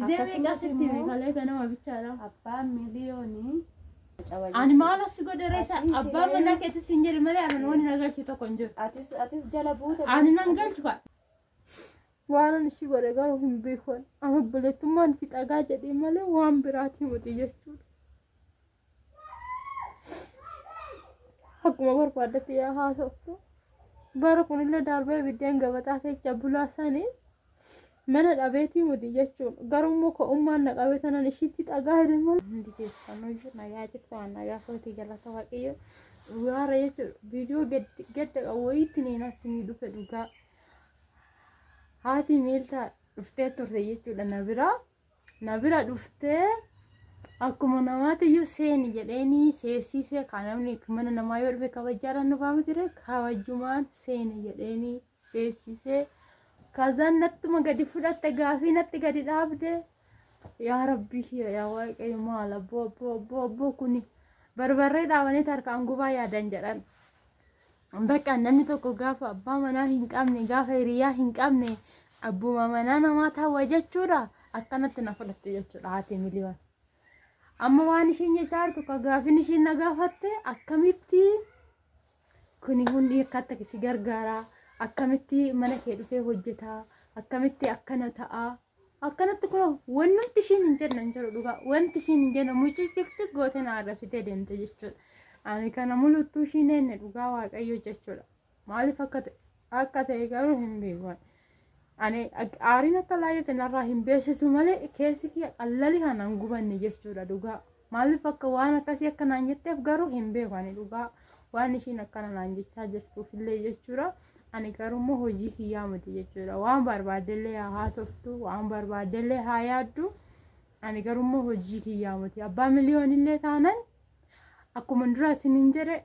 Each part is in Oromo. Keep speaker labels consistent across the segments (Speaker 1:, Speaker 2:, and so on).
Speaker 1: Gizee meeqa
Speaker 2: Akkasumas
Speaker 1: sitti
Speaker 2: immoo
Speaker 1: meeqalee ganama bichaadha.
Speaker 2: Abbaan miliyoonii caba
Speaker 1: Ani
Speaker 2: jechuudha.
Speaker 1: maal as godhe reessa
Speaker 2: Atis
Speaker 1: abbaan
Speaker 2: siree-
Speaker 1: manaa keetti sin jedhe malee ani wanni na galchu tokko hin jiru.
Speaker 2: Atis jala buute.
Speaker 1: Ani nan galchu ka. Waan ani ishii godhe garuu hin beeku. Ani obboleettummaan itti dhagaa jedhee malee waan biraatii miti jechuudha. Akkuma barbaaddetti yaa haasoftu. Bara kunillee darbee biddeen gabataa keessa bulaa sanii mana dhabeetii miti jechuudha. Garuu immoo ko'ummaan na qabee tanan ishiitti dhagaa jedhe malee. Hundi keessanuu iyyuu nagaa jirtu waan nagaa kootii galata waaqayyo. Dhugaarra jechuudha. Viidiyoo gadda qabu wayiitti niin asinii dhufe dhugaa. Haati miiltaa dhuftee turte jechuudha na bira. Na bira dhuftee akkuma namaatti iyyuu seeni jedheenii seessisee kan namni mana namaa yoo dhufe kabajaadhaan dhufaa miti ree kabajumaan seeni jedheenii seessisee. Kazaan nattuma gadi fudhatte gaafii natti gadi dhaabde. Yaa Rabbii kiyya yaa Waaqayyo maal abboo abboo abboo abboo kuni barbarree dhaabanii harkaan gubaa yaadan jedhan. Bakka namni tokko gaafa abbaa manaa hin qabne gaafa hiriyaa hin qabne abbuma manaa namaa taawwa jechuudha. Akkanatti na fudhatte jechuudha haati miliyoon. Amma waan ishiin jechaa jirtu ka gaafiin ishiin na gaafatte akkamitti kuni hundi akkatti si gargaara akkamitti mana kee dhufee hojjetaa akkamitti akkana ta'a akkanatti kun wanti ishiin hin jenne hin jiru dhugaa wanti ishiin hin jenne mucucciqciq goote na arrabsitee deemte jechuudha. Ani kana mul'attuu ishiin enne dhugaa waaqayyo jechuudha. Maaliif akka ta'e garuu hin beeku. Ani aariin akka laayyate narraa hin beeksisu malee keessi kiyya qallalii kanaan gubanne jechuudha dhugaa. Maaliif akka waan akkasii akka naan jetteef garuu hin beeku ani dhugaa waan ishiin akkana naan jechaa jirtuuf illee jechuudha. Ani garuu immoo hojii kiyyaa miti jechuudha. Waan barbaaddellee haa haasoftu, waan barbaaddellee haa yaaddu. Ani garuu immoo hojii kiyyaa miti. Abbaa miliyoonillee taanan akkuma dura isiniin jedhe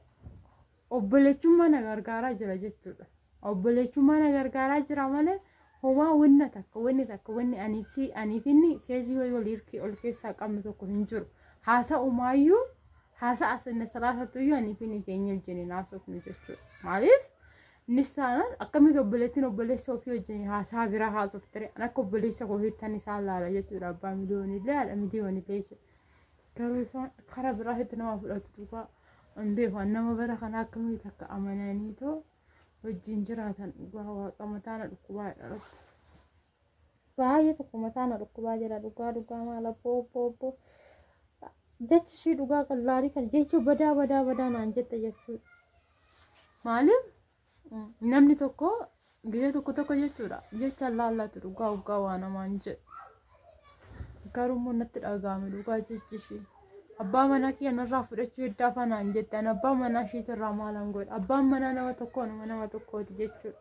Speaker 1: obboleechummaa na gargaaraa jira jechuudha. Obboleechummaa na gargaaraa jira malee homaa wanna takka wanni takka wanni anii fi aniif inni keezii wayii walii ol keessaa qabnu tokko hin jiru. Haasa'umaayyuu haasa'a sinna siraasattuyyuu aniif inni keenya wajjin haasofnu jechuudha. Maaliif innis taanaan akkamitti obboleettiin obboleessa ofii wajjin haasaa biraa haasoftere an akka obboleessa kootiittan isaan laala jechuudha abbaa miliyoonillee haadha miliyoonillee jechuudha. Garuu isaan karaa biraatti nama fudhatu dhugaa hin beeku nama bara kana akkamitti akka amananii too wajjin jiraatan dhugaa waaqa mataa na dhukkubaa dhalatu. Baay'ee tokko mataa na dhukkubaa jira dhugaa dhugaa maal abboo abboo abboo. Jechi ishii dhugaa qallaarii kana jechuun badaa badaa badaa naan jette jechuudha. Maaliif namni tokko gizee tokko tokko jechuudha jecha laallatu dhugaa dhugaa waa namaan jedhu. Garuu immoo natti dhaga'ame dhugaa jechi ishii. Abbaa manaa kiyya narraa fudhachuu heddaa fanaan jette ani abbaa manaa ishiitirraa maalan godha abbaan manaa nama tokko nama tokkooti jechuudha.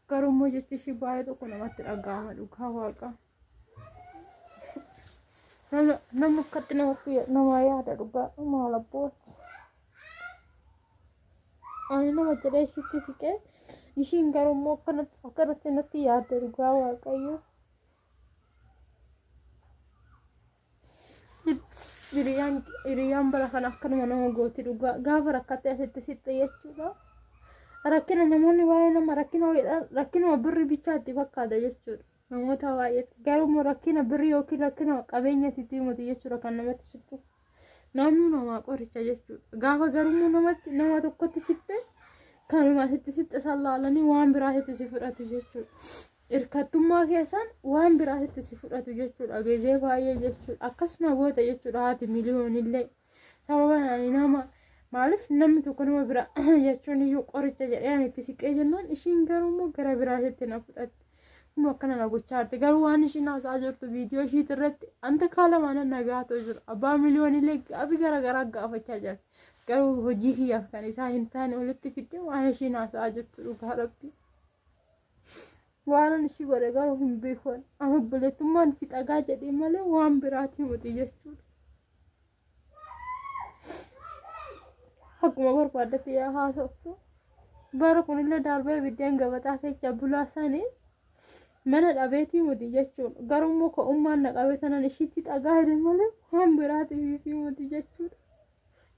Speaker 1: Garuu immoo jechi ishii baay'ee tokko namatti dhaga'ama dhugaa waaqa. Nama akkatti namatti namaa yaada dhugaa maal abbooti. Ani nama jedhee ishiitti siqee ishiin garuu immoo akkanatti natti yaadde dhugaa waaqayyo. Hiriyyaan bara kana akkanuma nama gooti dhugaa gaafa rakkattee asitti siqxe jechuudha. Rakkina namoonni baay'ee nama rakkinuma birri bichaatti fakkaata jechuudha. Namoota baay'eetti garuu immoo rakkina birrii yookiin rakkina qabeenya sitti himatu jechuudha kan namatti siqu. Namni namaa qoricha jechuudha. Gaafa garuu immoo namatti nama tokkotti siqxe kanuma sitti siqxe san laalanii waan biraa sitti si fudhatu jechuudha. Hirkattummaa keessan waan biraa sitti si fudhatu jechuudha. Gizee baay'ee jechuudha. Akkasuma goota jechuudha haati miliyoonillee. Sababa ani nama maaliif namni tokko nama bira jechuun iyyuu qoricha jedhee ani itti siqee jennaan ishiin garuu immoo gara biraa sitti na fudhatte. Kun akkana na gochaa jirti. Garuu waan ishiin haasa'aa jirtu viidiyoo ishiit irratti anta kaalamaan nagaatoo jiru. Abbaa miliyoonillee gaaffii garaagaraa gaafachaa jirti. Garuu hojii kiyyaaf kan isaa hin taane walitti fidde waan ishiin haasa'aa jirtu dhugaa rabbi. Waan ani ishii godhe garuu hin beeku. Ani obboleettummaan itti dhagaa jedhee malee waan biraatii miti jechuudha. Akkuma barbaaddetti yaa haasoftu. Bara kunillee darbee biddeen gabataa keessa bulaa sanii mana dhabeetii miti jechuudha. Garuu immoo ko'ummaan na qabee tanan ishiitti dhagaa jedhe malee waan biraatiif miti jechuudha.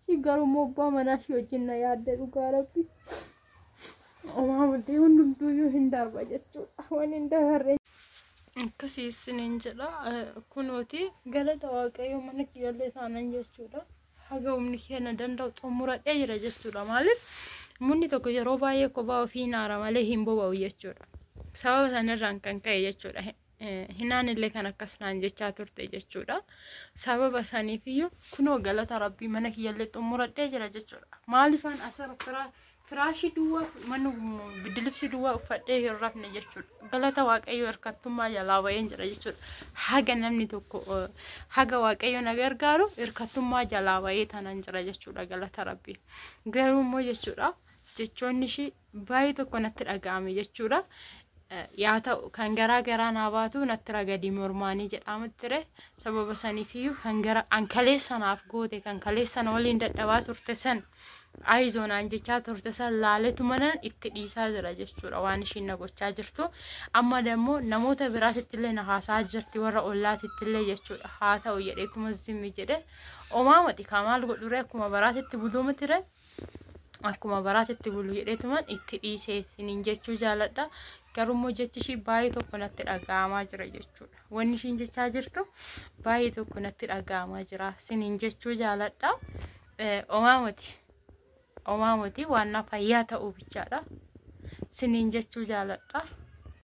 Speaker 1: Ishii garuu immoo abbaa manaa ishii wajjin na yaadde dhugaa rabbi. Homaa miti hundumtuuyyuu hin darba jechuudha. Waan hin dabarre. Akkasii isiniin jedha. Kunooti galata Waaqayyoo mana kiyyallee taanan jechuudha. Haga humni keenya danda'u xumuradhee jira jechuudha. Maaliif munni tokko yeroo baay'ee kophaa ofii naara malee hin boba'u jechuudha. Sababa sanirraan kan ka'e jechuudha. Hinaan illee kan akkas naan jechaa turte jechuudha. Sababa saniifiyyuu kunoo galata Rabbii mana kiyyallee xumuradhee jira jechuudha. Maaliifaan asirra firaashii duwwaa mana biddilibsi duwwaa uffadhee hin rafne jechuudha. Galata Waaqayyoo hirkattummaa jalaa baheen jira jechuudha. Haga namni tokko haga Waaqayyo na gargaaru hirkattummaa jalaa bahee tanan jira jechuudha galata Rabbii. Garuu immoo jechuudha jechoonni ishii baay'ee tokko natti dhaga'ame jechuudha. Yaa ta'u kan garaa garaa naa baatu natti ragadii mormaanii jedhamutti ture. Sababa saniifiyyuu kan gara an kaleessa naaf goote, kan kaleessa na waliin dadhabaa turte san, ayizoo naan jechaa turte san laaletu manan itti dhiisaa jira jechuudha waan ishiin na gochaa jirtu. Amma dammoo namoota biraatitti illee na haasaa jirti, warra ollaatitti illee jechuudha. Haa ta'u jedheetuma zimmi jedhe. Omaa mati kaa maal godhure, akkuma baraatitti buluu miti ree, akkuma baraatitti bulu jedheetuman itti dhiisee isiniin jechuu jaaladha. Garuu jechi ishii baay'ee tokko natti dhaga'amaa jira jechuudha. Wanni ishiin jechaa jirtu baay'ee tokko natti dhaga'amaa jira isiniin jechuu jaaladha. Omaa miti. Omaa miti, waan fayyaa ta'uu bichaadha. Isiniin jechuu jaaladha.